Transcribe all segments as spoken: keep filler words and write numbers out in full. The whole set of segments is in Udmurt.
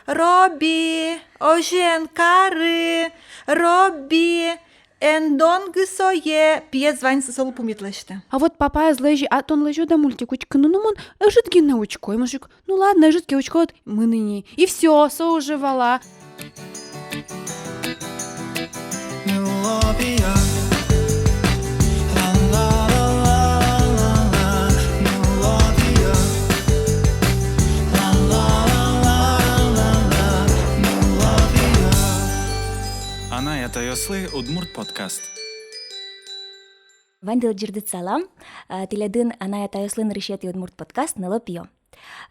Робби, озьы эн кары, Робби, эн донгы сое. Пиез ваньзэ солы пумит лэсьтэ. А вот папаез лэзьы, а тон лэзёд-а мультик учкыны? Ну, мон ӧжыт гинэ учко. И мужик: ну ладно, ӧжыт ке учкод, мын ини. И всё, со уже вала. Анай-атайёслы удмурт подкаст. Ваньдылы ӟырдыт салам. А, тӥледын анай-атайёслы нырысетӥ удмурт подкаст «Ныло-пиё».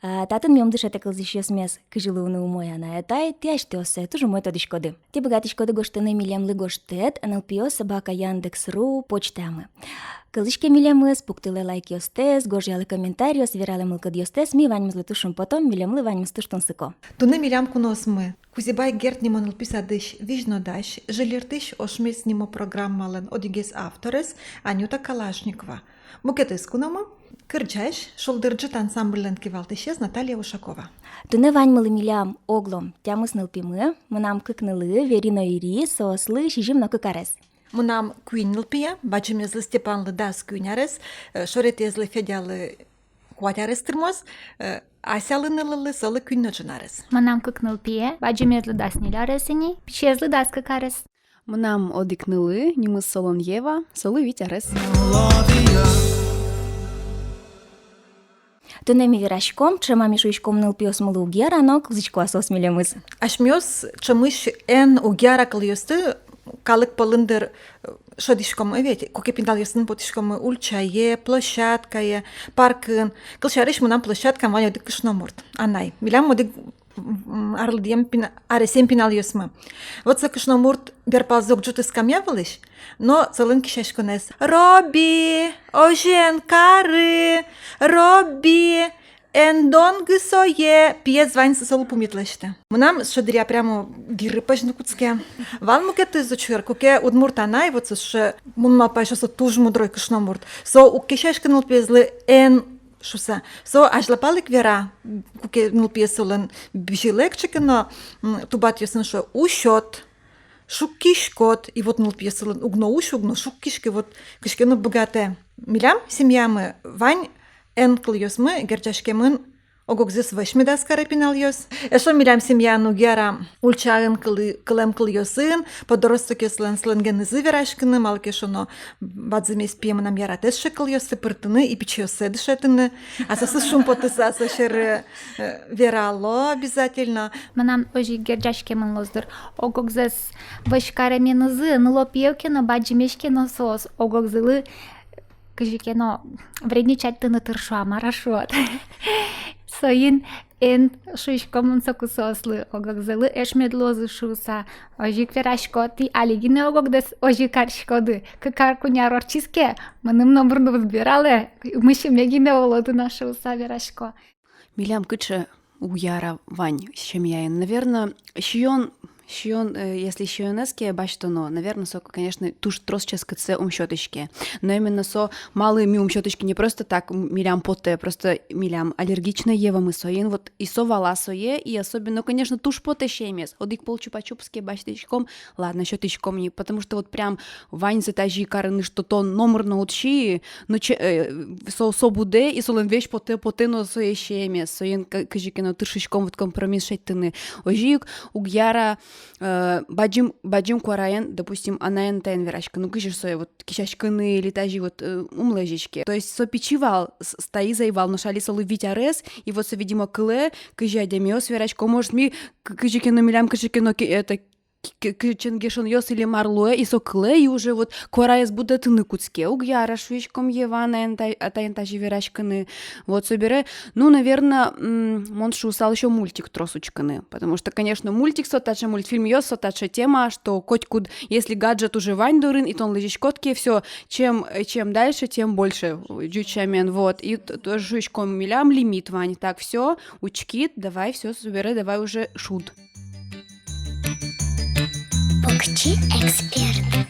А, татын ми ум дышетэ кылзӥсьёсмес, кызьы луыны умой анай-атай. Тӥ асьтэос сое туж умой тодӥськоды. Тӥ быгатӥськоды гожтыны милемлы гожтэт нылпиё собака яндекс ру почтамы. Кылзӥське милемыз, пуктылэ лайкъёстэс, гожъялэ комментариос, вералэ мылкыдъёстэс. Ми ваньмызлы туж шумпотом, милемлы ваньмыз туж тунсыко. Туннэ милям куноосмы Кузебай Герд нимо нылпи садысь визьнодась, «Жильыртӥсь ошмес» нимо программалэн одӥгез авторез Анюта Калашникова. Мукетыз куномы — кырӟась, «Шулдыр ӝыт» ансамбльлэн кивалтӥсез Наталья Ушакова. Туннэ ваньмылы милям оглом тямыс нылпимы. Мынам кык нылы, Вери но Ири, соослы сизьым но кык арес. Мынам куинь нылпие, бадӟымезлы Степанлы дас куинь арес, э, шоретӥезлы Федялы куать арес тырмоз, э, Асялы нылылы, солы куинь но ӝыны арес. Мынам кык нылпие, бадӟымезлы дас ньыль арес ини, пичиезлы дас кык арес. Мынам одӥг нылы, нимыз солэн Ева, солы вить арес. Туннэ ми вераськом, ӵем-а ми шуиськом нылпиосмылы «уг яра» но кылзӥсько-а соос милемыз. Асьмеос ӵемысь «эн», «уг яра» кылъёсты калык пӧлын, дыр, э, шӧдӥськом, э, ведь, куке пиналъёсын потӥськомы ульчае, площадкае, паркын. Кылсярысь, мынам площадкаын вань одӥг кышномурт, анай. Милям одӥг, м, арлыдъем пина-, аресъем пиналъёсмы. Вот со кышномурт берпалзэ уг ӝуты скамья вылысь, но солэн кесяськонэз: «Робби, озьы эн кары, Робби, эн донгы сое». Пиез ваньзэ солы пумит лэсьтэ. Мынам со дыръя прямо виры пӧзьыны кутске. Вал мукетыз учыр, куке удмурт анай, вот со сыӵе, мон малпасько, со туж мудрой кышномурт. Со уг кесяськы нылпиезлы «эн» шуса. Со азьлапал ик вера, куке нылпиез солэн бызьылэ кыӵе ке но, м, тубатъёсын, шуэ: «Усёд, шуккиськод». И вот нылпиез солэн уг но усьы, уг но шуккиськы, вот кыӵе ке но быгатэ. Милям семьямы вань «эн» кылъёсмы герӟаськемын ог-огзэс вӧсь медаз каре пиналъёс. Эшшо милям семьяын «уг яра» ульчаын кылы-, кылэм кылъёсын, подростокъёслэн сленгенызы вераськыны, малы ке шуоно, бадӟымез пие мынам яратэ сыӵе кылъёсты пыртыны и пичиоссэ дышетыны. А соосыз шумпотыса со сьӧры, э, верало обязательно. Мынам озьы ик герӟаськемын луоз, дыр, ог-огзэс вӧсь каременызы. Ныло-пиё ке но, бадӟымесь ке но, соос ог-огзылы кызьы ке но вредничатьтыны тыршо, а мар-а шуод. Соин «эн» шуисько мон соку соослы, ог-огзылы эш мед луозы шуса. Озьы ик верасько: тӥ али гинэ ог-огдэс озьы кариськоды, кык ар, куинь ар ортчиз ке, мыным номыр но уд вералэ, мышеме гинэ улоды на шуса верасько. Милям кыӵе «уг яра» вань семьяын? Наверно, сиён, сиён, э, если сиёнэз ке басьтоно, наверно, со, конечно, туж трос ческытсэ ум сётӥське. Но именно со, малы ми ум сётӥське не просто так, м, милям потэ, просто милям аллергичной Евамы, соин вот и со вала сое, и особенно, конечно, туж потэ сиемез. Одӥг пол чупа-чупс ке басьтӥськом, ладно, сётӥськом ни, потому что вот прям ваньзэ тазьы карыны, что тон номыр но уд сиы, но че-, э, со, со будэ, и солэн весь потэ, потэ но сое сиемез. Соин ка-, кызьы ке но тыршиськом вот компромисс шедьтыны. Озьы ик уг яра, э, бадӟым, бадӟым куараен, допустим, анаен-атаен вераськыны, ну, кызьы сое вот кесяськыны или тазьы вот, э, ум лэзиське. То есть со пичи вал, с-, с-, таиз ӧй вал, нош али солы вить арес, и вот со, видимо, кылэ, кызьы адямиос верасько, может, ми к-, кызьы ке но, милям кызьы ке но ке-, это, к-, к-, кычен гешонъёс или мар луэ, и со кылэ, и уже вот куараез будэтыны кутске. Уг яра, шуиськом, Ева, анаен-ата-, атаен тазьы вераськыны. Вот собере, ну, наверно, м, мон шуысал ещё мультик трос учкыны. Потому что, конечно, мультик со таӵе, мультфильмъёс со таӵе тема, что котькуд, если гаджет уже вань дорын, и тон лэзиськод ке, всё, чем, чем дальше, тем больше, ӟуч сямен, вот. И т-, тоже шуиськом, милям лимит вань. Так, всё, учкид, давай, всё, собере, давай уже шуд. Покчи эксперт.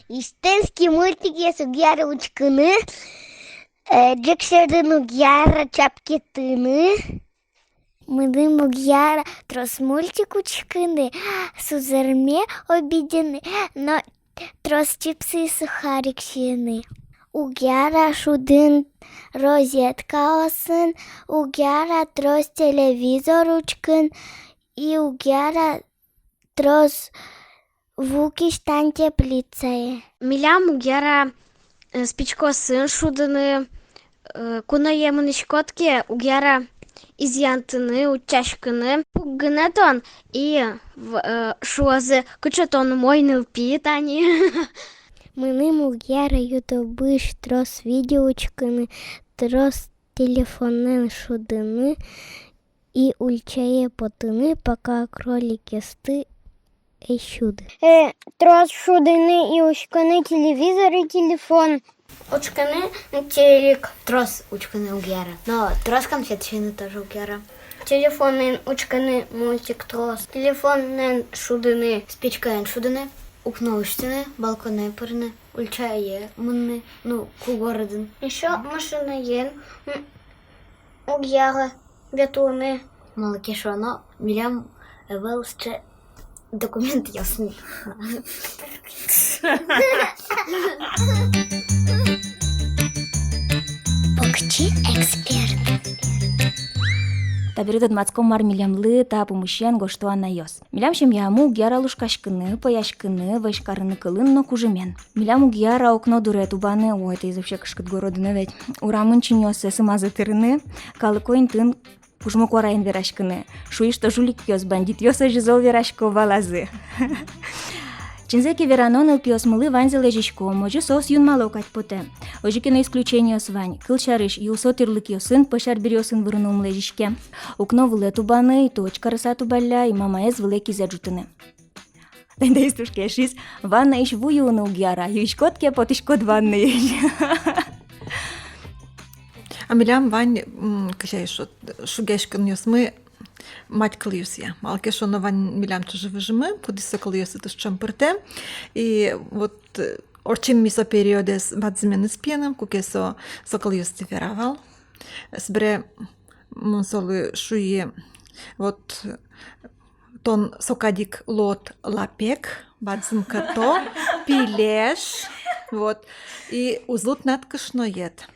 Истенский мультик, если уг яра учкыны, э, ӝӧк сьӧрын уг яра чапкетыны. Мыным уг яра трос мультик учкыны, сузэрме обидены, но трос чипсы и сухарик сиыны. Уг яра шудын розеткаосын, уг яра трос телевизор учкын и уг яра трос ву кисьтан теплицае. Милям уг яра, э, спичкаосын шудыны, э, куное мынӥськод ке, уг яра изъянтыны, утчаськыны. Пук гинэ тон и в-, э, шуозы: «Кыӵе тон умой нылпи, тани». Мыным уг яра ютубысь трос видео учкыны, трос телефонэн шудыны и ульчае потыны, пока кроликъёсты ӧй сюды. Э, трос шудыны и учкыны телевизор и телефон. Учкыны телек. Трос учкыны уг яра. Но трос конфет сиыны тоже уг яра. Телефонэн учкыны мультик трос. Телефонэн шудыны. Спичкаен шудыны. Укно усьтыны, балконэ пырыны, ульчае мыныны, ну, ку городын. Ещё машинаен, м, уг яра ветлыны. Малы ке шуоно, милям ӧвӧл сыӵе документъёсмы. Покчи эксперт. Табере тодматском, мар милемлы та пумысен гожто анайёс. Милям семьямы уг яра лушкаськыны, пӧяськыны, вӧсь карыны кылын но кужымен. Милям уг яра окно дуре тубаны, ой, таиз вообще кышкыт город но ведь. Урамын чиньыоссэ сымазы тырыны, калыко интыын кужмо куараен вераськыны. Шуиз, что жуликъёс, бандитъёс озьы зол верасько валазы. Чынзэ ке верано, нылпиосмылы ваньзэ лэзиськом, озьы соос юнмало кадь потэ. Озьы ке но исключениос вань. Кылсярысь, йылсо тӥрлыкъёсын, пӧсь арбериосын вырыны ум лэзиське. Укно вылэ тубаны, и точка карыса тубалля, и мамаез вылэ кизэ ӝутыны. Тӥни туж кельшиз, ваннаысь ву юыны уг яра, юиськод ке, потӥськод ваннаысь. А милям вань, м, кызьы шуод, шугъяськонъёсмы мать кылъёсъя. Малы ке шуоно, вань милям чыжы-выжымы, кудӥз со кылъёсты туж ӵем пыртэ. И вот, э, ортчем ми со периодэз бадӟыменыз пиеным, куке со, со кылъёсты вера вал. Собере мон солы шуи, вот, тон сокадик луод лапег, бадӟым кӧто, пилеш, вот, и уз луы тынад кышноед.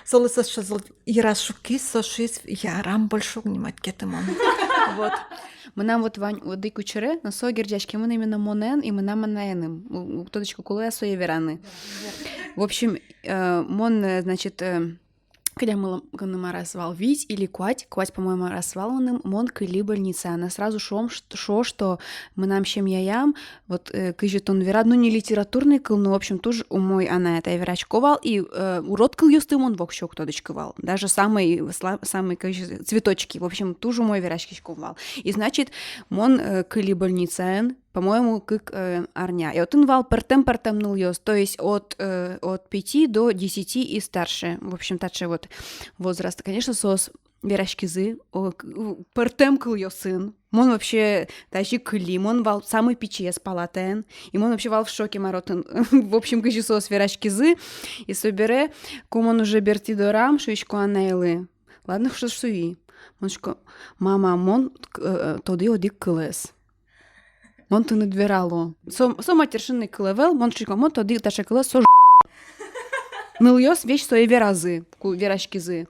Солы со сыӵе зол йыраз шуккиз, со шуиз: «Ярам, больше уг ни мать кеты мон». Вот. Мынам вот вань одӥг учыре, но со герӟаськемын именно монэн и мынам анаеным. У-, уг тодӥськы, кулэ-а сое вераны. В общем, э, мон, э, значит, э, кыдя мыным, кыным арес вал, вить или куать, куать, по-моему, арес вал мыным, мон кыли больницаын. Но сразу шуом, ш-, шуо, что мынам семьяям, вот, э, кызьы тон верад, ну, не литературный кыл, ну, в общем, туж умой анай-атай верасько вал, и, э, урод кылъёсты мон воксё уг тодӥськы вал. Даже самый сла-, самый, кызьы, цветочки, в общем, туж умой вераськиськом вал. И, значит, мон, э, кыли больницаын, по-моему, кык, э, арня. И отын вал пӧртэм-пӧртэм нылъёс, то есть от, э, от пяти до десяти и старше. В общем, таӵе вот возраст. Конечно, соос вераськизы, о, к-, у, пӧртэм кылъёсын. Мон вообще тазьы кыли, мон вал самый пичиез палатаын. И мон вообще вал в шоке, мар отын. В общем, кызьы соос вераськизы. И собере, ку мон уже бертӥ дорам, шуисько анайлы: «Ладно, что шуи?» Мон шуисько: «Мама, мон, э, э, тодӥ одӥг кылэз. Мон тыныд верало». Со, со матершинный кыл ӧвӧл, мон шуисько: «Мон тодӥ таӵе кылэз, со ж-». Нылъёс весь сое веразы, ку вераськизы.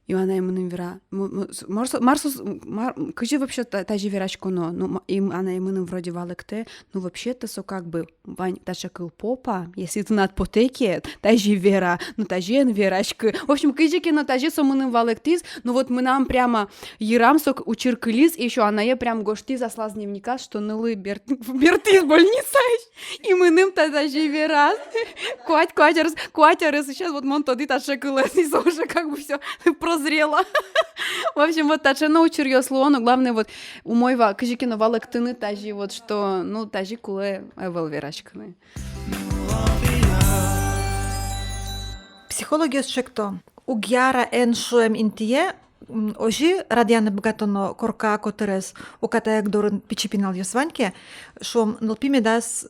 И анай мыным вера: «М-, м-, с-, мар со, мар со, с-, мар, м, кызьы вообще та-, тазьы вераськоно?» Ну, ма-, и м-, анай мыным вроде валэктэ: «Ну, вообще-то со как бы вань таӵе кыл попа, если тынад потэ ке, тазьы вера, ну, тазьы эн вераськы». В общем, кызьы ке но тазьы со мыным валэктӥз, ну, вот мынам прямо йырам со к-, учыр кылиз, и ещё анае прям гожтӥз аслаз дневниказ, что нылы берт-, бертӥз больницаысь, и мыным та-, тазьы вераз. Куать, куать арес, куать арес, сейчас вот мон тодӥ таӵе кылэз, и со уже как бы всё прозрело. В общем, вот таӵе но учыръёс луо, но главное, вот, умой ва-, кызьы ке но валэктыны тазьы, вот, что, ну, тазьы кулэ ӧвӧл вераськыны. Психологъёс чекто: уг яра эн шуэм интые, м, озьы радъяны быгатоно корка котырез, укатаяк дорын пичи пиналъёс вань ке, шуом, нылпи медаз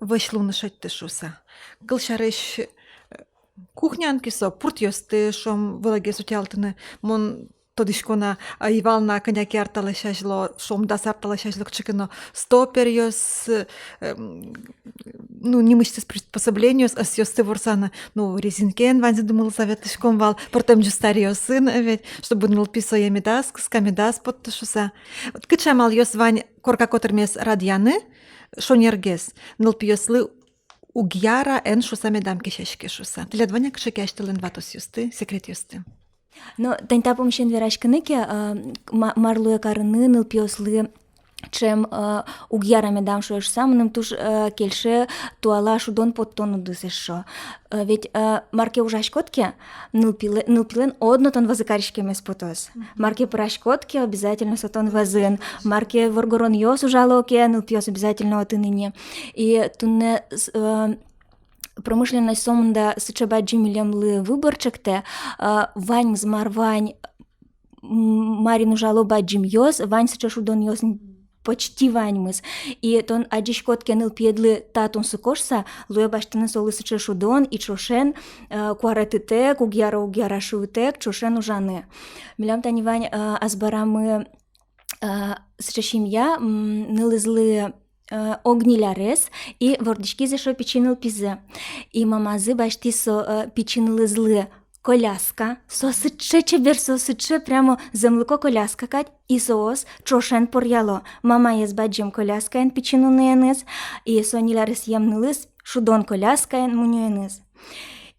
вӧсь луыны шедьты шуыса. Кылсярысь, э, кухняын ке со, пуртъёсты, шуом, вылэгес утялтыны. Мон тодӥсько на, а, ӧй вал на кӧня ке ар талэсь азьло, шуом, дас ар талэсь азьло кыӵе ке но стоперъёс, эм, ну, нимысьтыз приспособлениос, ӧсъёсты ворсаны, ну, резинкаен ваньзэ думылыса ветлӥськом вал, пӧртэм ӟустариосын, э, ведь, чтобы нылпи сое медаз кыска, медаз потты шуыса. Вот кыӵе амалъёс вань корка котырмес радъяны шонергес, нылпиослы уг яра эн шуыса, медам кесяське шуыса. Тӥляд вань-а кыӵе ке асьтэлэн ватосъёсты, секретъёсты? Но тани та пумысен вераськыны ке, а, ма-, мар луэ карыны нылпиослы, чем, а, уг яра медам шуэ шуыса, мыным туж, а, кельше туала шудон поттон удыс эшшо. А, ведь, а, мар ке ужаськод ке, нылпилэ-, нылпилэн одно тон вӧзы кариськемез потоз. Мгм. Мар ке пыраськод ке, обязательно со тон вӧзын. Мар ке воргоронъёс ужало ке, нылпиос обязательно отын ини. И туннэ с-, а, промышленность сомында сыӵе бадӟым милемлы выбор чектэ, а, ваньмыз, мар вань, м, марин ужало бадӟымъёс, вань сыӵе шудонъёс, н-, почти ваньмыз. И тон адӟиськод ке нылпиедлы та тунсыко шуыса, луэ басьтыны солы сыӵе шудон, и ӵошен, а, куаретытэк, уг яра, уг яра шуытэк, ӵошен ужаны. Милям тани вань, а, азбарамы, а, сыӵе семья, м, нылызлы, а, ог ньыль арес, и вордӥськиз эшшо пичи нылпизы. И мамазы басьтӥз со, а, пичи нылызлы коляска, со сыӵе чебер, со сыӵе прямо зэмлыко коляска кадь, и соос ӵошен поръяло. Мамаез бадӟым коляскаен пичи нуныеныз, и со ньыль аресъем нылыз шудон коляскаен мунёеныз.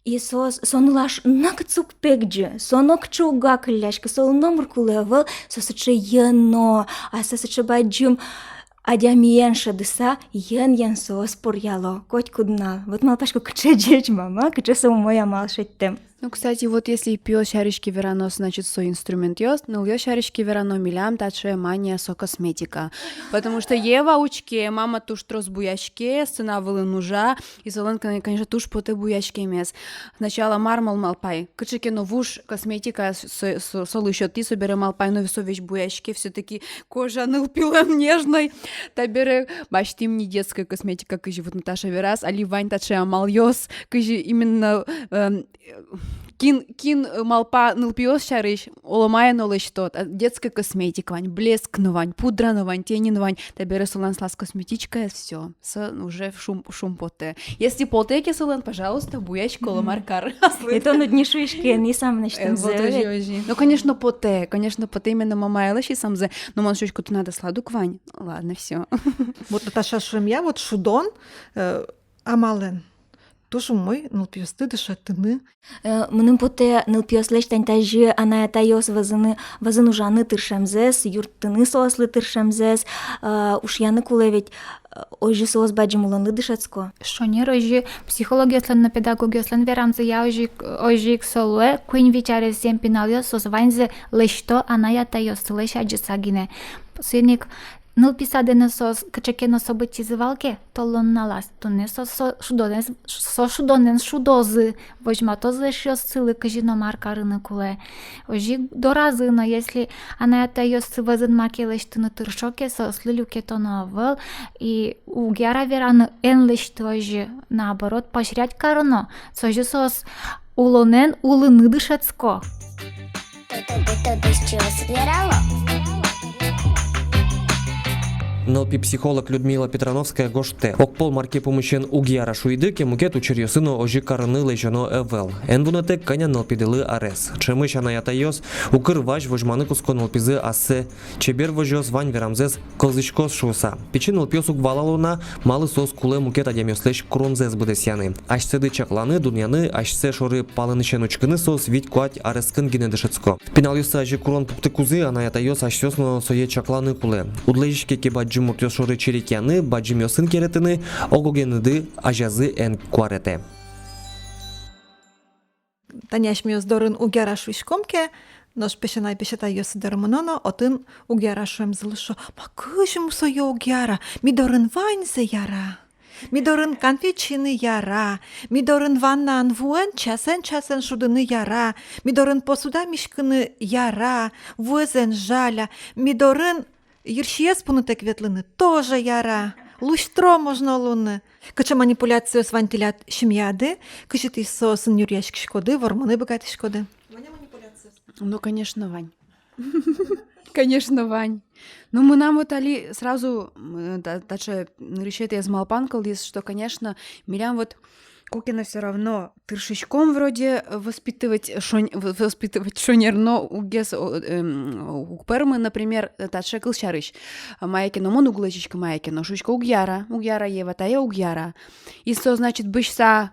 И соос, со нылаш нокытчы уг пегӟы, со нокытчы уг акылляськы, солы номыр кулэ ӧвӧл, со сыӵе йӧно, ассэ сыӵе бадӟым адямиен шӧдыса, йӧн-йӧн соос поръяло котькуд нунал. Вот малпасько, кыӵе ӟеч мама, кыӵе со умой амал шедьтэм. Ну, кстати, вот если пиос сярысь ке верано, значит, со инструментъёс, нылъёс сярысь ке верано, милям таӵе мания — со косметика. Потому что Ева учке, мама туж трос буяське, сцена вылын ужа, и солэн, кон-, конечно, туж потэ буяськемез. Сначала мар мал-, малпай, кыӵе ке но вуж косметика с-, с-, с-, солы сётӥ, собере малпай, но со весь буяське, всё-таки кожа нылпилэн нежной. Табере басьтӥм ни детская косметика, кызьы вот Наташа вераз, али вань таӵе амалъёс, кызьы именно, эм, кин, кин, э, малпа нылпиос сярысь, оло мае но лэсьтод, а, детская косметика вань, блеск но вань, пудра но вань, тени но вань, табере солэн аслаз косметичкаез, всё, со уже шум, шумпотэ. Если потэ ке солэн, пожалуйста, буяськы, оло мар кар. Мгм. Аслыд. И тон уд ни шуиськы ни самынэсьтымзэ. Э, вот озьы, озьы. Ну, конечно, потэ, конечно, потэ именно мамаелэсь исамзэ, но мон шуисько, тынад аслад ук вань. Ладно, всё. Вот Наташа шуэмъя, вот шудон, э, амалэн туж умой нылпиосты дышетыны. Э, мыным потэ, нылпиослэсь тань тазьы анай-атайёс вӧзыны, вӧзын ужаны тыршемзэс, юрттыны соослы тыршемзэс, э, ушъяны кулэ ведь, э, озьы соос бадӟым улонлы дышетско. Шонер озьы психологъёслэн но педагогъёслэн верамзыя озьы ик, озьы ик со луэ, куинь-вить аресъем пиналъёс соос ваньзэ лэсьто анай-атайёссылэсь адӟыса гинэ. Соин ик нылпи садэ но соос кыӵе ке но событизы вал ке, толлон нуналаз, туннэ соос со шудонэз, со шудонэн шудозы, возьматозы эшъёссылы, кызьы но мар карыны кулэ. Озьы ик доразы но, если анай-атайёссы вӧзын маке лэсьтыны тыршо ке, соослы люкетоно ӧвӧл, и уг яра вераны: эн лэсьты озьы, наоборот, поощрять кароно, созьы соос улонэн улыны дышетско. Тодосчиос верало. Нылпи психолог Людмила Петрановская гожтэ: огпол мар ке пумысен уг яра шуиды ке, мукет учыръёсы но озьы карыны лэзёно ӧвӧл. Эн вунэтэк кӧня нылпидылы арес. Ӵемысь анай-атайёс укыр вазь возьманы кутско нылпизы ассэ чебер возёз, вань верамзэс кылзӥськоз шуыса. Пичи нылпиос уг валало на, малы соос кулэ мукет адямиослэсь куронзэс быдэсъяны. Асьсэды чакланы, дунъяны, асьсэ шоры палэнысен учкыны соос вить-куать арескын гинэ дышетско. Пиналъёсты азе курон пуктыкузы анай-атайёс асьсэос но сое чакланы кулэ. Уд лэзиське ке бадӟым муртъёс шоры черекъяны, бадӟымъёсын керетыны, ог-огеныды азязы эн куаретэ. Тани асьмеос дорын уг яра шуиськом ке, нош песянай-песятайёссы доры мыно но, отын уг яра шуэмзылы шуо: «Ма, кызьы мон сое уг яра? Ми дорын ваньзэ яра. Ми дорын канфет сиыны яра, ми дорын ваннаын вуэн часэн-часэн шудыны яра, ми дорын посуда миськыны яра, вуэз эн жаля, ми дорын йырсиез пунытэк ветлыны тоже яра, лусьтро можно луыны». Кыӵе манипуляциос вань тӥляд семьяды, кызьы тӥ соосын нюръяськиськоды, вормыны быгатӥськоды? Ну, конечно, вань. Конечно, вань. Ну, мынам вот али сразу, м, та-, таӵе нырысетӥез малпан кылдӥз, что, конечно, милям вот куке но всё равно тыршиськом вроде, э, воспитывать шон-, в-, воспитывать шонер но уггес, о, эм, уг пӧрмы, например, таӵе кыл сярысь. Мае ке но мон уг лэзиськы, мае ке но шуисько: уг яра, уг яра, Ева, тае уг яра. И со, значит, бызьыса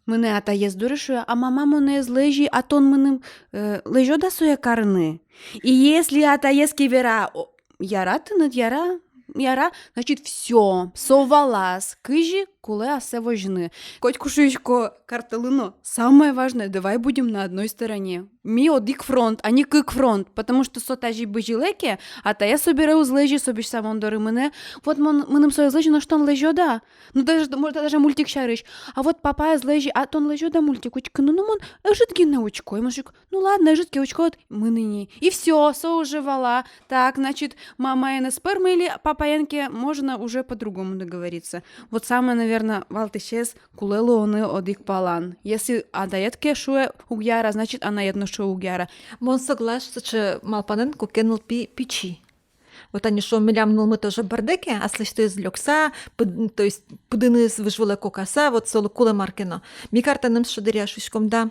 мынэ атаез доры, шуэ: а мама монэ ӧз лэзи, а тон мыным, э, лэзёд-а сое карыны? И если атаез ке вера: о, яра тыныд, яра, яра, значит, всё, со валаз, кызьы кулэ ассэ возьыны. Котьку шуисько картэлы но: самое важное, давай будем на одной стороне. Ми одӥг фронт, а не кык фронт, потому что со тазьы бызьылэ ке, атае собере уз лэзи, со бызьыса мон доры мынэ: вот мон, мыным со ӧз лэзи, нош тон лэзёд-а? Ну, даже, может, даже мультик сярысь. А вот папа ӧз лэзи, а тон лэзёд-а мультик учкыны? Ну, мон ӧжыт гинэ учко. И мон шуисько: ну ладно, ӧжыт ке учкод, мын ини. И всё, со уже вала. Так, значит, мамаен ӧз пӧрмы или папаен ке, можно уже по-другому договориться. Вот самое, наверное, валтӥсез: кулэ луоно одӥг палан. Если атаед ке шуэ уг яра, значит, анаед но шуэ уг яра. Мон соглаш сыӵе малпанэн, куке нылпи пичи. Вот тани шуом, милям нылмы тоже бӧрдэ ке, аслэсьтыз лёкса, пыд-, то есть пыдыныз выж вылэ кокаса, вот солы кулэ мар ке но. Ми картэным сыӵе дыръя шуиськом: да,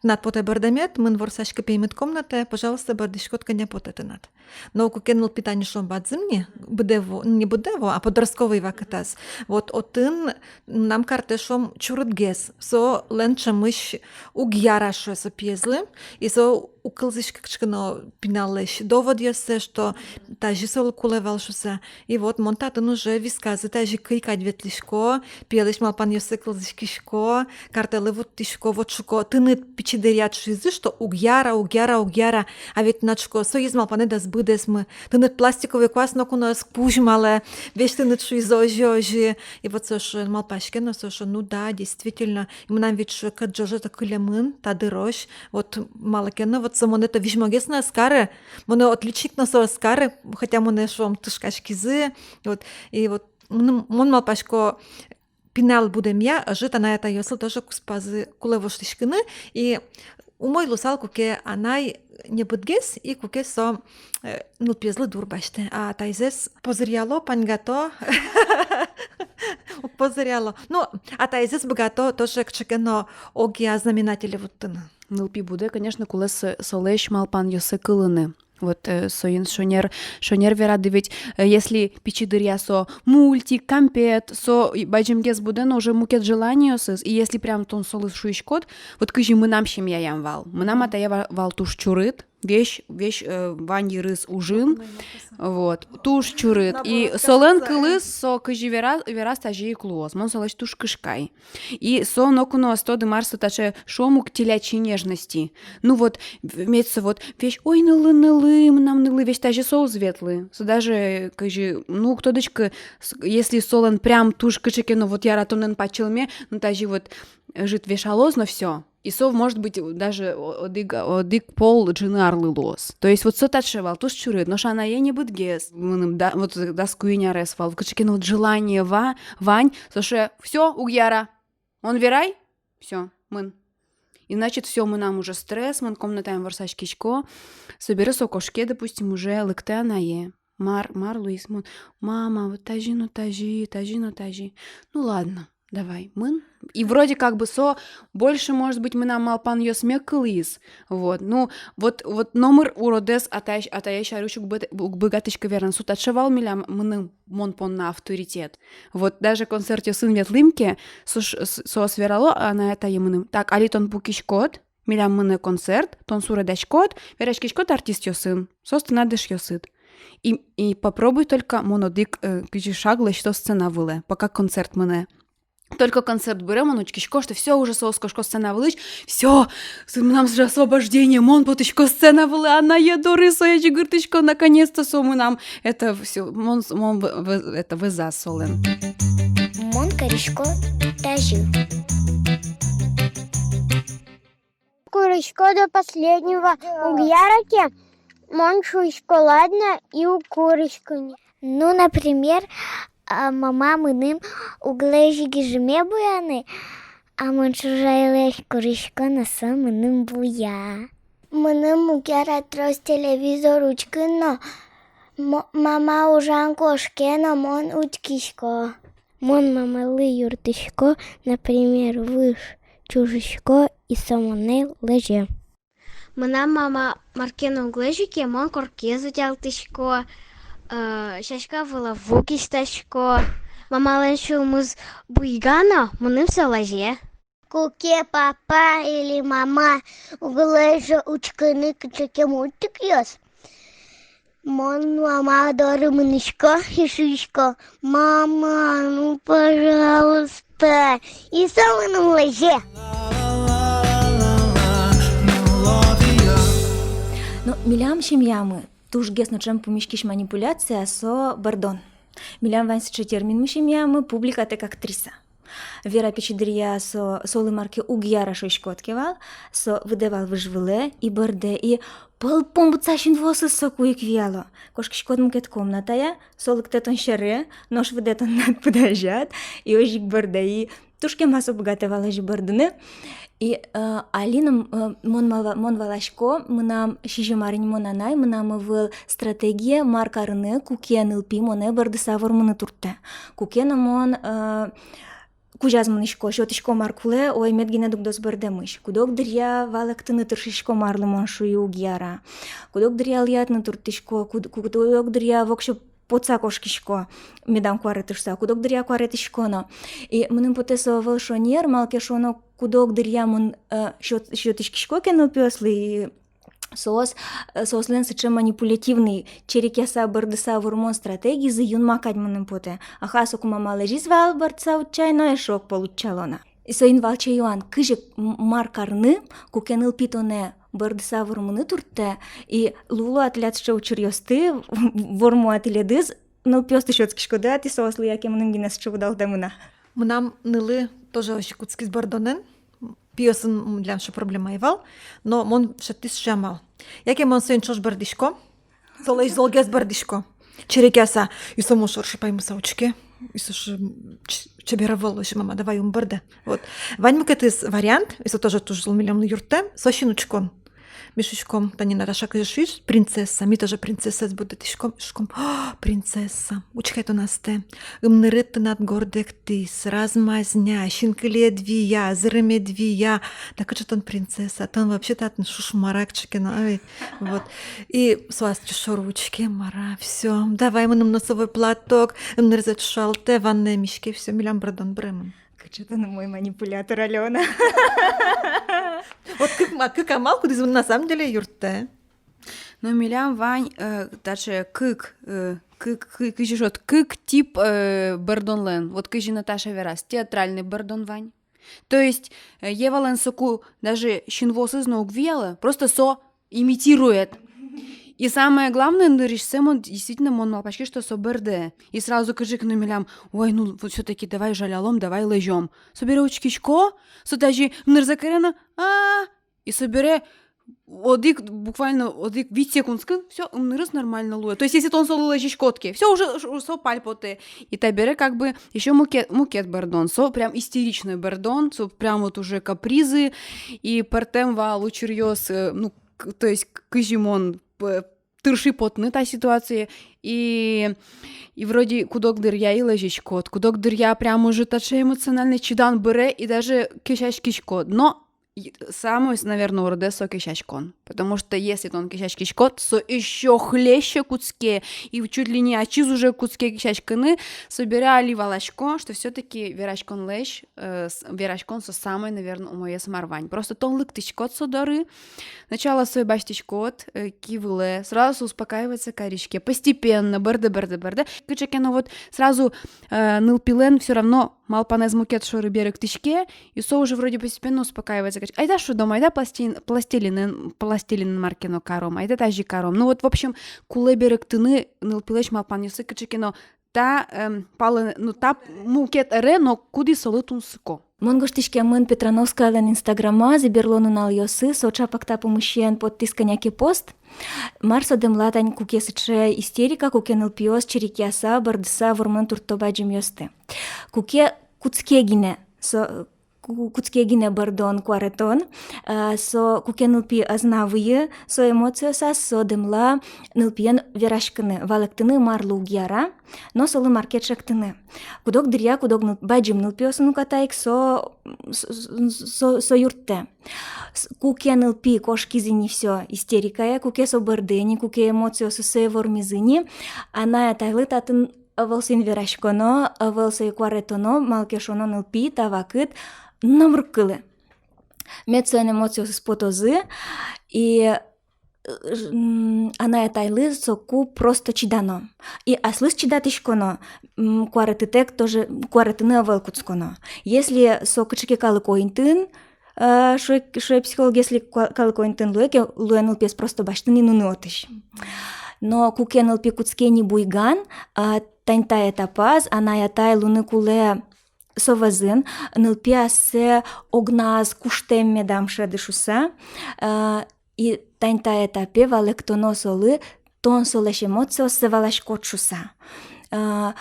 тынад потэ бӧрдэмед, мын ворсаськы пеймыт комнатае, пожалуйста, бӧрдӥськод, кӧня потэ тынад. Но куке нылпи, тани шуом, бадӟым ни, быдэ вуэ, не быдэ вуэ, а подростковый вакытаз. Вот отын мынам картэ, шуом, чурытгес, солэн ӵемысь уг яра, шуэ со пиезлы, и со уг кылзӥськы кыӵе ке но пиналлэсь доводъёссэ, что тазьы солы кулэ вал шуыса. И вот мон татын уже висказы тазьы кый кадь ветлӥсько, пиелэсь малпанъёссэ кылзӥськисько, картэлы вуттӥсько, вот шуко: тыныд пичи дыръяд шуизы, что уг яра, уг яра, уг яра. А ведь тынад, шуко, соиз малпанэд ӧз быдэсмы. Тыныд пластиковый куас ноку но ӧз кузьмалэ, весь тыныд шуизы озьы, озьы. И вот со, шуэ, малпаське но, со, шуэ: ну да, действительно. И мынам ведь, шуэ, кӧт ӝожо-то кылемын та дырозь. Вот малы ке но, вот со монэ-то визьмогес но ӧз кары, монэ отличник но со ӧз кары, хотя монэ, шуом, тышкаськизы. Вот, и вот мыным, мон малпасько, пинал будэмъя ӧжыт анай-атайёслы тоже куспазы кулэ воштӥськыны, и умой луысал, куке анай небытгес, и куке со, э, нылпиезлы дур басьтэ, а атайзэс позыръяло, паньгато, позыръяло. Ну, атайзэс быгато тоже кыӵе ке но огъя знаменателе вуттыны. Нылпи будэ, конечно, кулэ со-, солэсь малпанъёссэ кылыны. Вот, э, соин шонер, шонер верады ведь, э, если пичи дыръя со мультик, кампет, со и бадӟымгес будэ но уже мукет желаниосыз, и если прям тон солы шуиськод, вот кызьы мынам семьяям вал. Мынам атае ва-, вал туж чурыт, весь, весь, э, вань йырыз ужын. Вот, туж чурыт. И солэн кылыз, со кызьы вера-, вераз, тазьы ик луоз. Мон солэсь туж кышкай. И со ноку но ӧз тоды, мар со таӵе, шуом ук, телячьи нежности. Ну вот, в-, мед со вот весь: ой, нылы, нылы, мынам нылы, весь тазьы со уз ветлы. Со даже, кызьы, ну, уг тодӥськы, с-, если солэн прям туж кыӵе ке но вот яратонэн пачылме, ну, тазьы вот ӧжыт вешалоз но всё. И со, может быть, даже о-, одӥг, одӥг пол ӝыны арлы луоз. То есть вот со таӵе вал, туж чурыт, нош анае небытгес. Мыным да, вот дас куинь арес вал, кыӵе ке но вот желание ва-, вань, со шуэ: всё, уг яра. Мон верай, всё, мын. И, значит, всё, мынам уже стресс, мон комнатаям ворсаськисько, собере со кошке, допустим, уже лыктэ анае. Мар, мар луиз? Мон: мама, вот тазьы но тазьы, тазьы но тазьы. Ну ладно, давай, мын. И вроде как бы со больше, может быть, мынам малпанъёсме кылӥз. Вот, ну, вот, вот номыр уродэз атае, атае сярысь уг бы-, уг быгатӥськы вераны. Со таӵе вал милям, мыным, мон понна авторитет. Вот даже концертъёсын ветлӥм ке, со ш-, с-, соос верало, анай-атае мыным: так, али тон пукиськод, милям мынэ концерт, тон суредаськод, вераськиськод артистъёсын, соос тынад эшъёсыд. И, и попробуй только, мон одӥг, э, кызьы шаг лэсьто сцена вылэ, пока концерт мынэ. Только концерт быре, мон учкисько, что всё, уже соос кошко сцена вылысь, всё, с-, мынам же освобождение, мон потӥсько сцена вылэ анае доры, сое ӟыгыртӥсько, наконец-то со мынам, это всё, мон с-, мон в-, в-, это вӧзаз солэн. Мон карисько тазьы. Курисько до последнего, уг яра ке, мон шуисько ладно и уг куриськы ни. Ну, например, а, мама мыным уг лэзьы гижыме буяны, а мон чужайлэсь курисько но, со мыным буя. Мыным уг яра трос телевизор учкыны но, мо-, мама ужан кошке но, мон учкисько. Мон мамалы юрттӥсько, например, выж чужисько, и со монэ лэзе. Мынам мама мар ке но уг лэзьы ке, мон коркаез утялтӥсько, э, сяська вылэ ву кисьтасько. Мамалэн сюлмыз буйга но, мыным со лэзе. Куке папа или мама уг лэзьы учкыны кыӵе ке мультикъёс, мон мама доры мынӥсько и шуисько: «Мама, ну, пожалуйста». И со мыным лэзе. Но милям семьямы тужгес но ӵем пумиськись манипуляция — со бӧрдон. Милям вань сыӵе терминмы семьямы: публикатэк актриса. Вера пичи дыръя со, солы мар ке уг яра шуиськод ке вал, со выдэ вал выж вылэ и бӧрдэ, и пӧлпумыса синвуосыз соку ик вияло. Кошкиськод мукет комнатае, со лыктэ тон сьӧры, нош выдэ тон на пыдазяд, и озьы ик бӧрдэ, и туж кема со быгатэ вал озьы бӧрдыны. И, э, али но, э, мон мала-, мон валасько, мынам сизьым ар ини мон анай, мынам ӧвӧл стратегия, мар карыны, куке нылпи монэ бӧрдыса вормыны турттэ. Куке но мон, э, кузяз мынӥсько, сётӥсько, мар кулэ, ой, мед гинэ дугдоз бӧрдэмысь. Куд-ог дыръя валэктыны тыршисько, марлы мон шуи уг яра. Куд-ог дыръя лыдъятыны турттӥсько, куд-, куд-ог дыръя воксё потса кошкисько, медам куареты шуса, куд-ог дыръя куаретӥсько но. И мыным потэ, со ӧвӧл шонер, малы ке шуоно, куд-ог дыръя мон, э, сёт-, сётӥськисько ке нылпиослы, и соос, э, соослэн сыӵе манипулятивный, черекъяса, бӧрдыса вормон стратегизы юнма кадь мыным потэ. Аха, соку мама лэзиз вал бӧрдыса утчай но, эшшо ог пол утчало на. И соин валче юан: кызьы, м-, мар карыны, куке нылпи тонэ бӧрдыса вормыны турттэ, и луыло-а тӥляд сыӵе учыръёсты, вормо-а тӥледыз, нылпиосты сётскиськоды-а тӥ соослы, яке мыным гинэ сыӵе удалтэмын-а? Мынам нылы тоже озьы кутскиз бӧрдонэн, пиосын милям сыӵе проблема ӧй вал, но мон шедьтӥ сыӵе амал. Яке мон соин ӵош бӧрдӥсько, солэсь золгес бӧрдӥсько, черекъяса, и со мон шоры шыпаймыса учке, и со шуэ: «Ч-, чебер ӧвӧл, озьы, мама, давай ум бӧрдэ». Вот. Вань мукетыз вариант, и со тоже туж зол милемлы юрттэ, со синучкон. Ми шуиськом, тани Наташа кызьы шуиз, принцесса, ми тоже принцессаез будэтӥськом, шуиськом: «О, принцесса, учке тон астэ, ымнырыд тынад гордэктӥз, размазня, синкылиед вия, зырымед вия, да кыӵе тон принцесса, тон вообще татын шуш мар-а, кыӵе ке но, ой». Вот. И со астэ шоры учке, мар-а, всё, давай мыным носовой платок, ымнырзэ ӵушалтэ, ваннае миське, всё, милям бӧрдон быремын. Кыӵе тон умой манипулятор, Алёна. Вот кык ма-, кык амал, кудӥз на самом деле юрттэ. Но милям вань, э, таӵе кык, э, кык, кы-, кызьы шуод, кык тип, э, бӧрдонлэн. Вот кызьы Наташа вераз, театральный бӧрдон вань. То есть, э, Евалэн соку даже синвуосыз но уг вияло, просто со имитирует. И самое главное, нырысьсэ мон, действительно, мон малпаськи, что со бӧрдэ. И сразу кызьы ке но милям: «Ой, ну, вот всё-таки давай жалялом, давай лэзём». Собере учкисько, со тазьы ымнырзэ каре но, а, и собере одӥг, буквально одӥг вить секундскын, всё, ымнырыз нормально луэ. То есть, если тон солы лэзиськод ке, всё, уже, уже со пальпотэ. И табере как бы ещё мукет, мукет бӧрдон, со прям истеричный бӧрдон, со прям вот уже капризы, и пӧртэм вал учыръёс, э, ну, к-, то есть к-, кызьы мон п-, тырши потыны та ситуацие, и, и вроде куд-ог дыръя и лэзиськод, куд-ог дыръя прям уже таӵе эмоциональный чидан быре, и даже кесяськиськод. Но и самой, наверное, уродэ со кесяськон. Потому что если тон кесяськиськод, со ещё хлеще кутске, и чуть ли не ачиз уже кутске кесяськыны, собере али валасько, что всё-таки вераськонлэсь, э, с-, вераськон со самой, наверное, умоез, мар вань. Просто тон лыктӥськод со доры, сначала сое басьтӥськод, э, ки вылэ, сразу со успокаиваться кариське, постепенно, бӧрдэ, бӧрдэ, бӧрдэ. Кыӵе ке но вот сразу, э, нылпилэн всё равно малпанэз мукет шоры берыктӥське, и со уже вроде постепенно успокаивается. Говорит: «Айда шудом, айда пластин-, пластилинэн, пластилинэн мар ке но каром, айда тазьы каром». Ну вот, в общем, кулэ берыктыны нылпилэсь малпанъёссэ кыӵе ке но та, эм, палэ, ну, та мукет ӧре но, кудӥз солы тунсыко. Мон гожтӥськемын Петрановскаялэн инстаграмаз, и берло нуналъёсы со чапак та пумысен поттӥз кӧня ке пост. Мар со дэмла тань, куке сыӵе истерика, куке нылпиос черекъяса, бӧрдыса вормыны туртто бадӟымъёсты. Куке кутске гинэ со, ку-, кутске гинэ бӧрдон, куаретон. А, со куке нылпи ӧз на выйы со эмоциосаз, со дэмла нылпиен вераськыны, валэктыны, марлы уг яра, но солы мар ке чектыны. Куд-ог дыръя, куд-ог ныл-, бадӟым нылпиосын уката ик со, со, со, со юрттэ. С-, куке нылпи кошкиз ини, всё, истерикае, куке со бӧрдэ ини, куке эмоциосыз сое вормизы ини, анай-атайлы татын ӧвӧл соин вераськоно, ӧвӧл сое куаретоно, малы ке шуоно нылпи та вакыт номыр уг кылы. Мед соин эмоциосыз потозы, и, э, ж-, м, анай-атайлы соку просто чидано. И аслыз чидатӥськоно, м, куаретытэк тоже, куаретыны ӧвӧл кутсконо. Если со кыӵе ке калыко интыын, э, шуэ, шуэ психолог, если ка-, калыко интыын луэ ке, луэ нылпиез просто басьтыны и нуны отысь. Но куке нылпи кутске ини буйган, а, тани та этапаз анай-атай луыны кулэ со вӧзын, нылпи ассэ огназ куштэм медам шӧды шуыса, э, и тани та этапе валэктоно солы, тон солэсь эмоциоссэ валаськод шуыса. Э,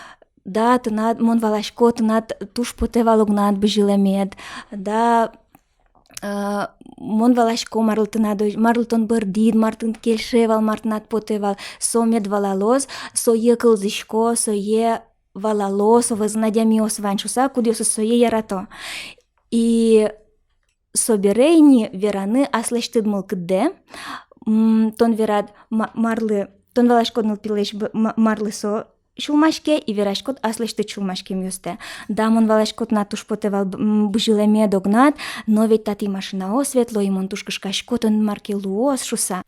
да, тынад, мон валасько, тынад туж потэ вал огнад бызьылэмед, да, э, мон валасько, марлы тынад озь-, марлы тон бӧрдӥд, мар тыныд кельше вал, мар тынад потэ вал, со мед валалоз, сое кылзӥсько, сое валало, со вӧзын адямиос вань шуыса, кудъёсыз сое ярато. И собере ини вераны аслэсьтыд мылкыддэ, м, тон верад, ма-, марлы, тон валаськод нылпилэсь б-, ма-, марлы со сюлмаське, и вераськод аслэсьтыд сюлмаськемъёстэ. Да, мон валасько, тынад туж потэ вал б-, м, бызьылэмед огнад, но ведь татӥ машинаос ветло, и мон туж кышкасько, тонэн мар ке луоз шуыса.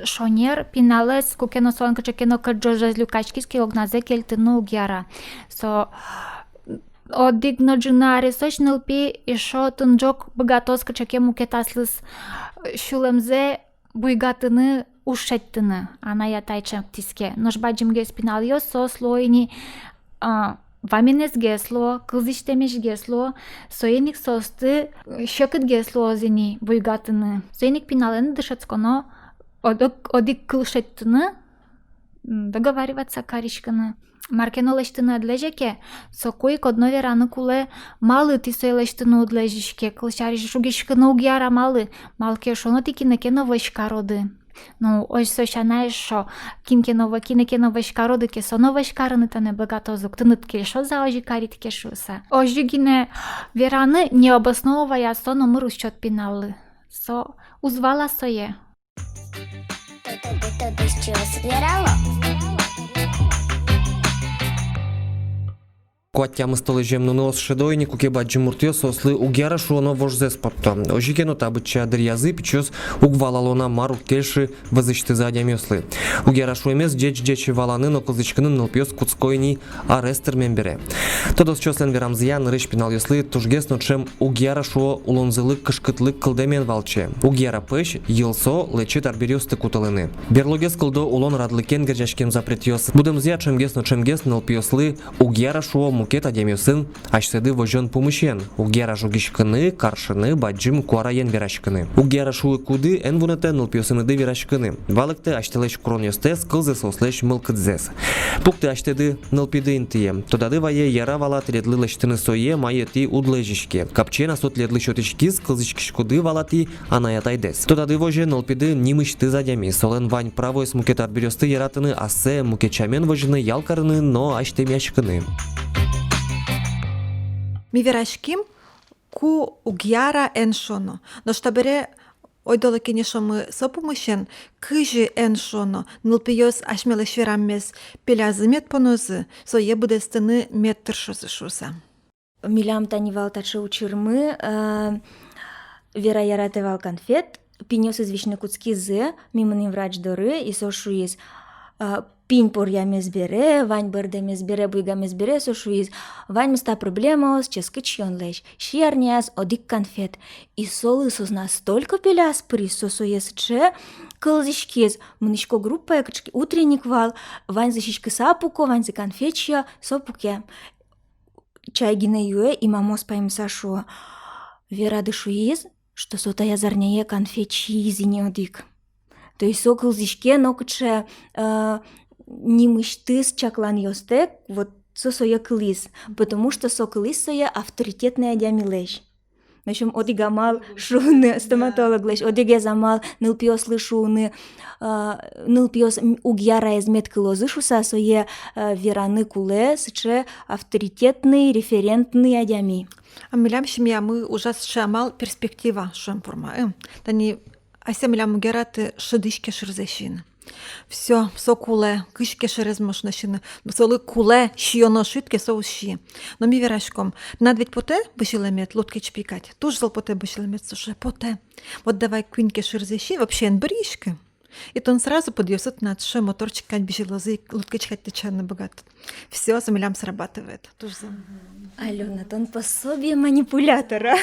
Шонер, пиналэз куке но солэн кыӵе ке но кӧтӝожез люкаськиз ке, огназэ кельтыны уг яра. Со одӥг но ӝыны аресозь нылпи эшшо тынӝок быгатоз кыӵе ке мукет аслыз, э, сюлэмзэ буйгатыны, уж шедьтыны, анай-атай чектӥз ке. Нош бадӟымгес пиналъёс, соос луо ини, а, ваменэсгес луо, кылзӥсьтэмесьгес луо, соин ик соосты, э, секытгес луоз ини буйгатыны. Соин ик пиналэны дышетсконо одӥг, одӥг кыл шедьтыны, м, договариваться кариськыны. Мар ке но лэсьтыны ӧд лэзе ке, соку ик одно вераны кулэ, малы тӥ сое лэсьтыны уд лэзиське, кылсярысь, жугиськыны уг яра, малы, малы ке шуоно тӥ кинэ ке но вӧсь кароды. Ну, озьы со сяна эшшо, кин ке но вӧ-, кинэ ке но вӧсь кароды ке, со но вӧсь карыны тонэ быгатоз ук, тыныд кельшоз-а озьы карид ке шуыса. Озьы гинэ вераны, не обосновывая, со номыр уз сёт пиналлы. Со уз вала сое. Куать-тямыс толэзьем нуныос шӧдо ини, куке бадӟым муртъёс соослы уг яра шуоно вожзэс потто. Озьы ке но, та быдӟа дыръязы пичиос уг валало на, мар уг кельшы вӧзысьтызы адямиослы. Уг яра шуэмез ӟеч-ӟеч валаны но кылзӥськыны нылпиос кутско ини арес тырмем бере. Тодосчиослэн верамзыя, нырысь пиналъёслы тужгес но ӵем уг яра шуо улонзылы кышкытлык кылдэмен валче. Уг яра пӧсь, йылсо, лэчыт арбериосты кутылыны. Берлогес кылдо улон радлыкен герӟаськем запретъёс. Будэмзыя ӵемгес но ӵемгес нылпиослы уг яра шуо мукет адямиосын асьсэды возён пумысен. Уг яра жугиськыны, каршыны, бадӟым куараен вераськыны. Уг яра шуы куды эн вунэтэ нылпиосыныды вераськыны. Валэктэ асьтэлэсь куронъёстэс, кылзэ соослэсь мылкыдзэс. Пукты асьтэды нылпиды интые. Тодады вае, яра вал-а тӥледлы лэсьтыны сое, мае тӥ уд лэзиське. Капчиен-а со тӥледлы сётӥськиз, кылзӥськиськоды вал-а тӥ анай-атайдэс. Тодады возе нылпиды нимысьтыз адями, солэн вань правоез мукет арбериосты яратыны, ассэ мукет сямен возьыны, ял карыны но азьтэмъяськыны. Ми вераським, ку уг яра эн шуоно. Нош табере ойдолэ кенешомы со пумысен, кызьы эн шуоно, нылпиос асьмелэсь вераммес пелязы мед понозы, сое быдэстыны мед тыршозы шуыса. Милям тани вал таӵе учырмы, э, Вера яратэ вал конфет, пиньёсыз висьыны кутскизы, ми мынӥм врач доры, и со шуиз, э, пинь поръямез бере, вань бӧрдэмез бере, буйгамез бере, со шуиз: ваньмыз та проблемаос ческыт сиёнлэсь, сиён арняяз одӥг конфет. И солы со настолько пеляз пыриз, со сое сыӵе кылзӥськиз, мынӥсько группае, кыӵе ке утренник вал, ваньзы сиськыса пуко, ваньзы конфет сиё, со пуке. Чай гинэ юэ, и мамаос паймыса шуо: Верады шуиз, что со таяз арняе конфет сииз ини одӥг. То есть со кылзӥське нокыӵе, э, нимысьтыз чакланъёстэк, вот со сое кылӥз, потому что со кылӥз сое авторитетной адямилэсь. В общем, одӥг амал шуыны стоматологлэсь, одӥгез амал нылпиослы шуыны, а, нылпиос м-, уг яраез мед кылозы шуса, сое, а, вераны кулэ сыӵе авторитетный, референтный адями. А милям семьямы ужаз сыӵе амал, перспектива, шуэм пурма. М, тани асьсэ милям уг яраты шыдысь кешырзэ сиыны. Всё, со кулэ, кызь кешырез можно сиыны. Солы кулэ, сиёно шуид ке, со уз сие. Но ми вераськом: тынад ведь потэ бызьылэмед лудкеч пи кадь? Туж зол потэ бызьылэмед. Со шуэ: потэ. Вот давай куинь кешырзэ си, вообще эн бырйиськы. И тон сразу пыдъёсыд тынад сыӵе моторчик кадь бызьылозы, лудкеч кадь тэтчаны быгатод. Всё, со милям срабатывает. Туж зол. Алёна, тон пособие манипулятора.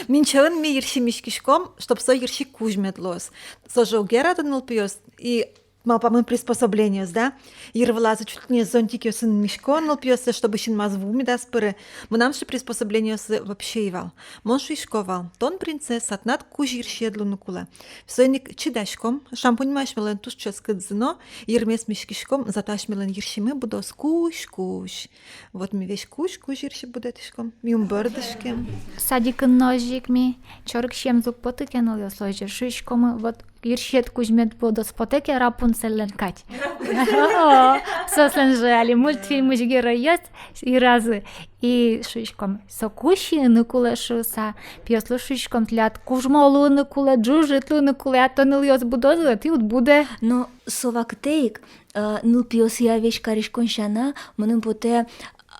Минчоын ми йырси миськиськом, чтоб со йырси кузь мед луоз. Со же уг яраты нылпиос, и малпамын приспособлениос, да? Йыр вылазы чуть ли не зонтикъёсын мисько нылпиослы, чтобы синмаз ву медаз пыры. Мынам сыӵе приспособлениосы вообще ӧй вал. Мон шуисько вал: тон принцесса, тынад кузь йырсиед луыны кулэ. Соин ик чидаськом, шампуньмы асьмелэн туж ческыт зыно, йырмес миськиськом, зато асьмелэн йырсимы будоз кузь-кузь. Вот ми весь кузь-кузь йырси будэтӥськом, ми ум бӧрдӥське. Садикын но озьы ик, ми чорыг сиемзы уг поты ке нылъёслы, озьы шуиськомы: вот йырсиед кузь мед будоз потэ ке Рапунцельлэн кадь. О, соослэн же али мультфильмысь геройёс йыразы. И шуиськом: со кузь сиыны кулэ шуса. Пиослы шуиськом: тӥляд кужмо луыны кулэ, ӝужыт луыны кулэ, а то нылъёс будозы, тӥ уд будэ. Но со вакытэ ик, э, нылпиосъя весь кариськон сяна, мыным потэ,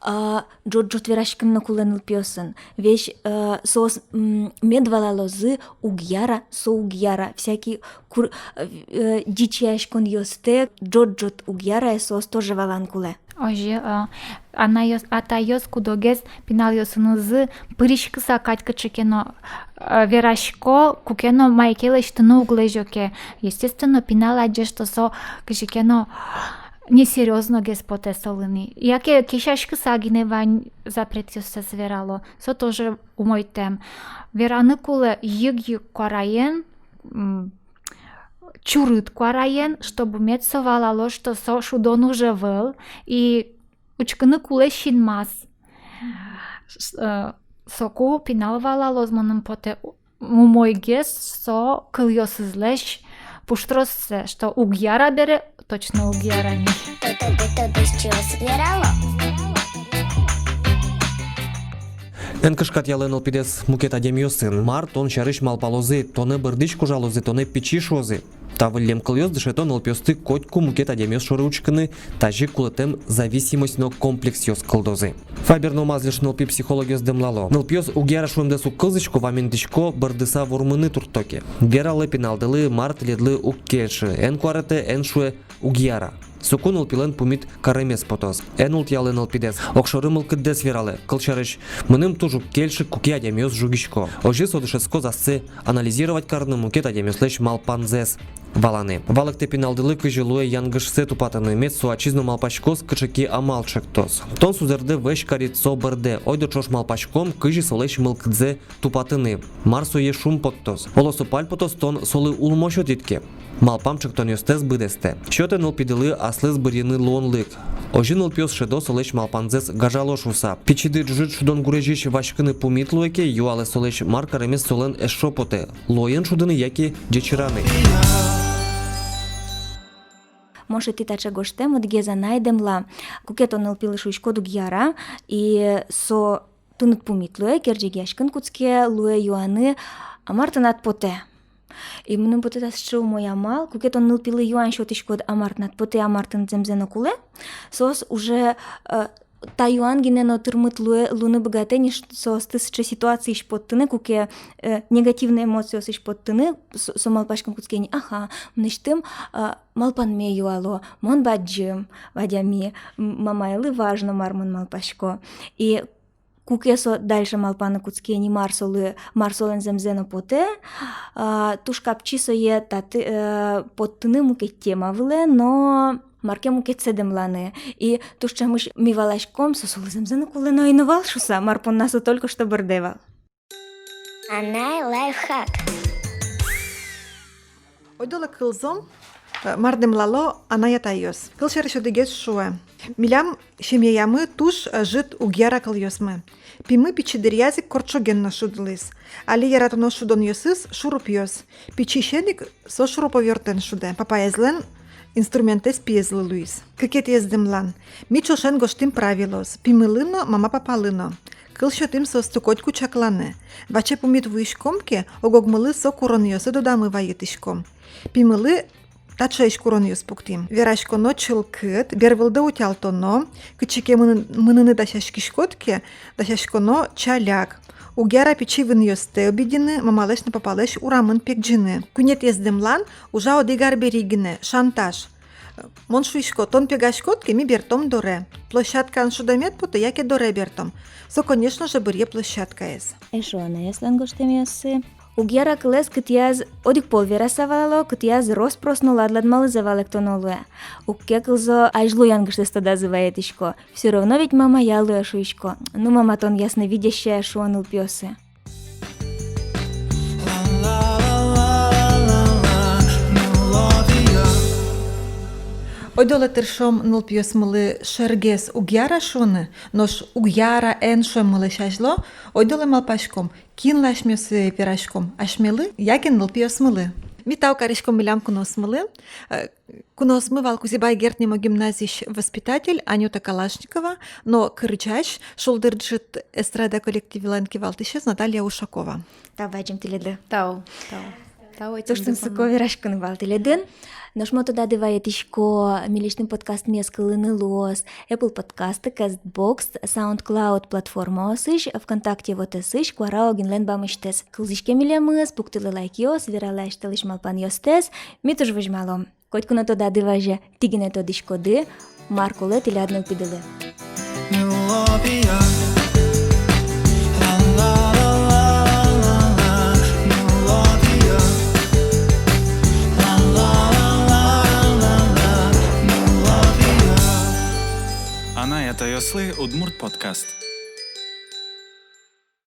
а, ӝот-ӝот вераськыны но кулэ нылпиосын. Весь, э, соос, м, мед валалозы: уг яра, со уг яра. Всякий кур-, э, э, дичияськонъёстэк ӝот-ӝот уг яра, соос тоже валаны кулэ. Озьы, э, анайёс, атайёс куд-огез пиналъёсынызы пыриськыса кадь кыӵе ке но, э, верасько, куке но мае ке лэсьтыны уг лэзё ке. Естественно, пинал адӟе, что со кызьы ке но несерьёзногес потэ солы ни. Яке кесяськыса гинэ вань запретъёссэс верало. Со тоже умойтэм. Вераны кулэ йыг-йыг куараен, м, чурыт куараен, чтобы мед со валало, что со шудон уж ӧвӧл, и учкыны кулэ синмаз. С-, э, соку пинал валалоз, мыным потэ, у-, умойгес со кылъёсызлэсь пуштроссэ, что уг яра бере, точно уг яра ни. Тото-тото бызьылоз верало. Эн кышкатъялэ нылпидэс мукет адямиосын. Мар тон сярысь малпалозы, тонэ бӧрдӥсь кожалозы, тонэ пичи шуозы. Та выллем кылъёс дышето нылпиосты котьку мукет адямиос шоры учкыны, тазьы кулэтэм зависимость но комплексъёс кылдозы. Фабер но Мазлиш нылпи психологъёс дэмлало: нылпиос уг яра шуэмдэс уг кылзӥсько, вамендӥсько, бӧрдыса вормыны туртто ке. Вералэ пиналдылы, мар тӥледлы уг кельшы, эн куаретэ, эн шуэ: уг яра. Соку нылпилэн пумит каремез потоз. Эн ултӥялэ нылпидэс, огшоры мылкыддэс вералэ. Кылсярысь, мыным туж уг кельшы, куке адямиос жугисько. Озьы со дышетскоз ассэ анализировать карыны, мукет адямиослэсь малпанзэс валаны. Валэктэ пиналдылы, кызьы луэ янгышсэ тупатыны, мед со ачиз но малпаськоз, кыӵе ке амал чектоз. Тон сузэрдэ вӧсь карид со бӧрдэ, ойдо ӵош малпаськом, кызьы солэсь мылкыдзэ тупатыны, мар сое шумпоттоз. Оло, со пальпотоз, тон солы улмо сётӥд ке. Малпам чектонъёстэс быдэстэ. Сётэ нылпидылы аслыз бырйыны луонлык. Озьы нылпиос шӧдо солэсь малпанзэс гажало шуса. Пичиды ӝужыт шудон гурезьысь васькыны пумит луэ ке, юалэ солэсь, мар каремез солэн эшшо потэ: луоен шудыны яке ӟечыраны. Мон шедьтӥ таӵе гожтэм, одӥгез анай дэмла: куке тон нылпилы шуиськод: уг яра, и со тыныд пумит луэ, керӟегъяськыны кутске, луэ юаны: а мар тынад потэ? И мыным потэ, та сыӵе умой амал, куке тон нылпилы юан сётӥськод: а мар тынад потэ, а мар тыныд зэмзэ но кулэ, соос уже, э, та юан гинэ но тырмыт луэ, луыны быгатэ ни, ш-, соосты сыӵе ситуациысь поттыны, куке, э, негативной эмоциосысь поттыны, со, со малпаськыны кутске ни: аха, мынэсьтым, э, малпанме юало, мон бадӟым адями, м-, мамайлы важно, мар мон малпасько. И куке со дальше малпаны кутске ни, мар солы, мар солэн зэмзэ но потэ, а, туж капчи сое таты, э, поттыны мукет тема вылэ, но мар ке мукетсэ дэмланы. И туж ӵемысь ми валаськом: со солы зэмзэ но кулэ но ӧй но вал шуса, мар понна со только что бӧрдэ вал. Анай лайфхак. Ойдолэ кылзом Э, мар дэмлало анай-атайёс? Кылсярысь, одӥгез шуэ: милям семьяямы туж ӧжыт уг яра кылъёсмы. Пимы пичи дыръяз ик корт шоген но шудылӥз. Али яратоно шудонъёсыз — шурупъёс. Пичисен ик со шуруповёртэн шудэ. Папаезлэн инструментэз пиезлы луиз. Кыкетӥез дэмлан. Ми ӵошен гожтӥм правилоос пимылы но, мама-папалы но. Кыл сётӥм соосты котьку чакланы. Ваче пумит вуиськом ке, ог-огмылы со куронъёсы тодамы вайытӥськом. Пимылы таӵеесь куронъёс пуктӥм. Вераськоно чылкыт, бервылды утялтоно, кытчы ке мыны-, мыныны дасяськиськод ке, дасяськоно чаляк. Уг яра пичи вынъёстэ обидьыны, мамалэсь но папалэсь урамын пегӟыны. Куинетӥез дэмлан ужа одӥг арбери гинэ: шантаж. Мон шуисько: тон пегаськод ке, ми бертом доре. Площадкаын шудэмед потэ, яке доре бертом. Со, конечно же, быръе площадкаез. Эшшо анайёслэн гожтэмъёссы. Уг яра кылэз, кытӥяз одӥг пол вераса валало, кытӥяз рос-прос но ладмалызэ валэктоно луэ. Уг ке кылзо, азьло янгыштэс тодазы вайытӥсько. Всё равно ведь мамая луэ, шуисько. Ну, мама, тон ясновидящая, шуо нылпиосы. Ойдолэ тыршом нылпиосмылы шергес уг яра шуыны, нош уг яра эн шуэммылэсь азьло ойдолэ малпаськом, кинлы асьмеос вераськом: асьмелы яке нылпиосмылы. Ми тау кариськом милям куноосмылы. Э, куноосмы вал Кузебай Герд нимо гимназиысь воспитатель Анюта Калашникова но кырӟась, «Шулдыр ӝыт» эстрада коллективлэн кивалтӥсез Наталья Ушакова. Тау бадӟым тӥледлы. Тау, тау. Тау, туж тунсыко вераськыны вал тӥледын. Нош мон тодады вайытӥсько, милесьтым подкастмес кылыны луоз Apple подкасты, Castbox, SoundCloud платформаосысь, ВКонтакте вотэсысь Куара Огинлэн бамысьтыз. Кылзӥське милемыз, пуктылэ лайкъёс, вералэ азьтылысь малпанъёстэс, ми туж возьмалом. Котьку но тодады вазе, тӥ гинэ тодӥськоды, мар кулэ тӥляд нылпидылы. Анай-атайёслы удмурт подкаст.